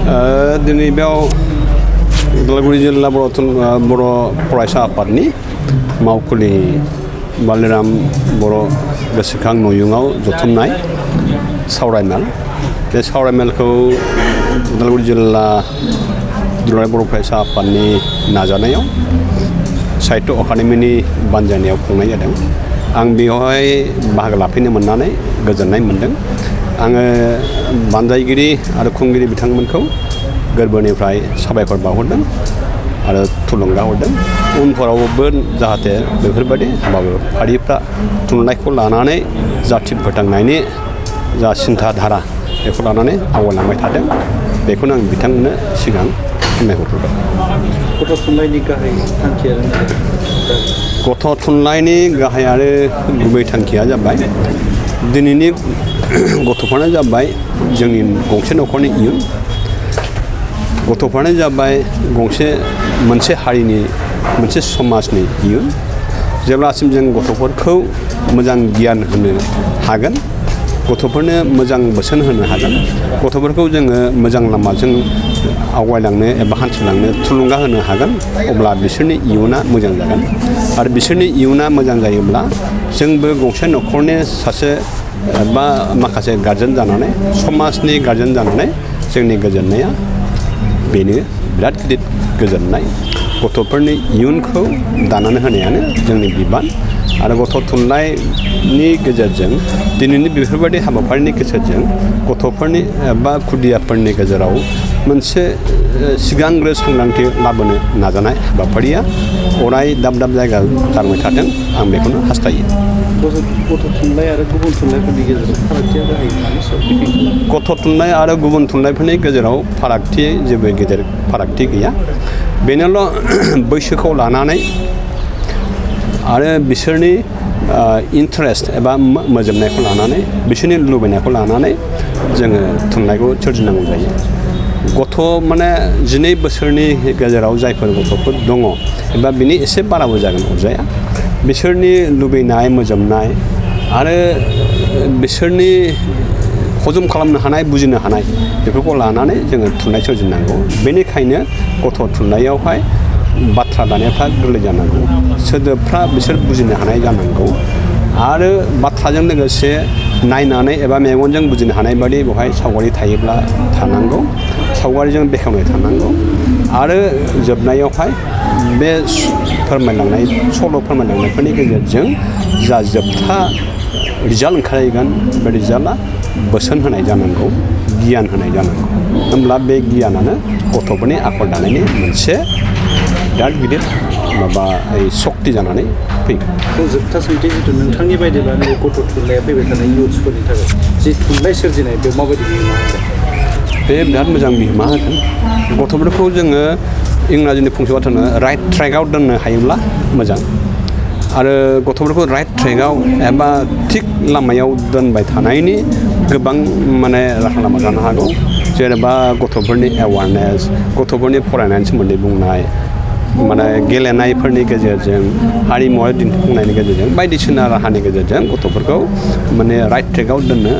दिनै बेयाव उदालगुरि जिल्ला बर' फरायसा आफादनि मावखुलि बालिराम बर' गोसोखां नयुङाव जथुमनाय सावरायमेल बे सावरायमेलखौ उदालगुरि जिल्ला दुलाराय बर' फरायसा आफादनि नाजानायाव साहित्य अकादेमिनि बानजायनायाव खुंनाय जादों। आं बेवहाय बाहागो लाफैनो मोननानै गोजोननाय मोनदों। आङो बानजायगिरि आरो खुंगिरि बिथांमोनखौ गोरबोनिफ्राय साबायखर बावहरदों आरो थुलुंगा हरदों। उनफोरावबो जाहाथे बेफोरबायदि हाबाफारिफ्रा थुनलाइखौ लानानै जाथि फोथांनायनि जा सिन्था धारा बेखौ लानानै आवगायलांबाय थादों। बेखौनो आं बिथांमोननो सिगां फोरमायहरबाय। गथ' थुनलाइनि गाहाय थांखिया गथ' थुनलाइनि गाहाय आरो गुबै थांखिया जाबाय दिनैनि गथ'फ्रानो जाबाय जोंनि गंसे न'खरनि इयुन। गथ'फ्रानो जाबाय मोनसे हारिनि मोनसे समाजनि इयुन। जेब्लासिम जों गथ'फोरखौ मोजां गियान होनो हागोन, गथ'फोरनो मोजां बोसोन होनो हागोन, गथ'फोरखौ जोङो मोजां लामाजों आवगायलांनो एबा हान्थिलांनो थुलुंगा होनो हागोन, अब्ला बिसोरनि इयुना मोजां जागोन। आरो बिसोरनि इयुना मोजां जायोब्ला जोंबो गंसे न'खरनि सासे बा माखासे गारजेन जानानै समाजनि गारजेन जानानै जोंनि गोजोननाया बेनो बिराद गिदिर गोजोननाय। गथ'फोरनि इयुनखौ दानानै होनायानो जोंनि बिबान। आरो गथ' थुनलाइनि गेजेरजों दिनैनि बेफोरबायदि हाबाफारिनि गेजेरजों गथ'फोरनि बा खुदियाफोरनि गेजेराव मोनसे सिगांग्रो सांग्रांथि लाबोनो नाजानाय हाबाफारिया अराय दाब दाब जायगायाव जालांबाय थाथों, आं बेखौनो हास्थायो। गथ' थुनलाइ आरो गुबुन थुनलाइफोरनि गेजेराव फारागथिया गाहाय मानि सायाव? गथ' थुनलाइ आरो गुबुन थुनलाइफोरनि गेजेराव जेबो गेदेर फारागथि गैया। बेनोल' बैसोखौ लानानै आरो बिसोरनि इन्टारेस्ट एबा मोजोमनायखौ लानानै, बिसोरनि लुबैनायखौ लानानै जोङो थुनलाइखौ सोरजिनांगौ जायो। गथ' माने 12 बोसोरनि गेजेराव जायफोर गथ'फोर दङ एबा बिनि एसे बाराबो जागोन अरजाया, बिसोरनि लुबैनाय मोजोमनाय आरो बिसोरनि हजम खालामनो हानाय, बुजिनो हानाय बेफोरखौ लानानै जोङो थुनलाइ सोरजिनांगौ। बेनिखायनो गथ' थुनलाइयावहाय बाथ्रा दानायफ्रा गोरलै जानांगौ, सोदोबफ्रा बिसोर बुजिनो हानाय जानांगौ आरो बाथ्राजों लोगोसे नायनानै एबा मेगनजों बुजिनो हानाय बादि बेवहाय सावगारि थानांगौ, सावगारिजों बेखेवनाय थानांगौ आरो जोबनायावहाय बे फोरमायलांनाय सल' फोरमायलांनायफोरनि गेजेरजों जा जोबथा रिजाल्ट ओंखारहैगोन, बे रिजाल्टआ बोसोन होनाय जानांगौ, गियान होनाय जानांगौ। होमब्ला बे गियानानो गथ'फोरनि आखल दानायनि मोनसे बिराद गिदिर सक्ति जानानै फैगोन। जोबथा सोंथि, जिथु नोंथांनि बायदिब्ला गथ' थुनलाइया फैबाय थानाय इयुथ्सफोरनि थाखाय जि थुनलाइ सोरजिनाय बेयाव माबायदि बिहोमा होगोन? बे बिराद मोजां बिहोमा होगोन। गथ'फोरखौ जोङो इंराजिनि फंसे बाथ्रा राइट ट्रेकआव दोननो हायोब्ला मोजां। आरो गथ'फोरखौ राइट ट्रेकआव एबा थिग लामायाव दोनबाय थानायनि गोबां राहा लामा जानो हागौ। जेनेबा गथ'फोरनि एवारनेस, गथ'फोरनि फरायनायनि सोमोन्दै बुंनाय, गेलेनायफोरनि गेजेरजों, हारिमुवारि दिन्थिफुंनायनि गेजेरजों, बायदिसिना राहानि गेजेरजों गथ'फोरखौ राइट ट्रेकआव दोननो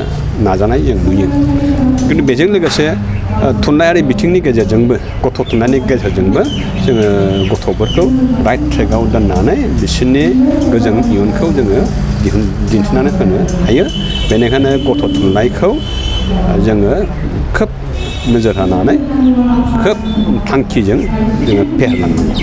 नाजानाय जों नुयो। खिन्थु बेजों लोगोसे थुनलाइयारि बिथिंनि गेजेरजोंबो, गथ' थुनलाइनि गेजेरजोंबो जोङो गथ'फोरखौ राइट ट्रेकआव दोननानै बिसोरनि गोजों इयुनखौ जोङो दिन्थिनानै होनो हायो। बेनिखायनो गथ' थुनलाइखौ जोङो खोब नोजोर होनानै खोब थांखिजों जोङो फेहेरलांनांगौ।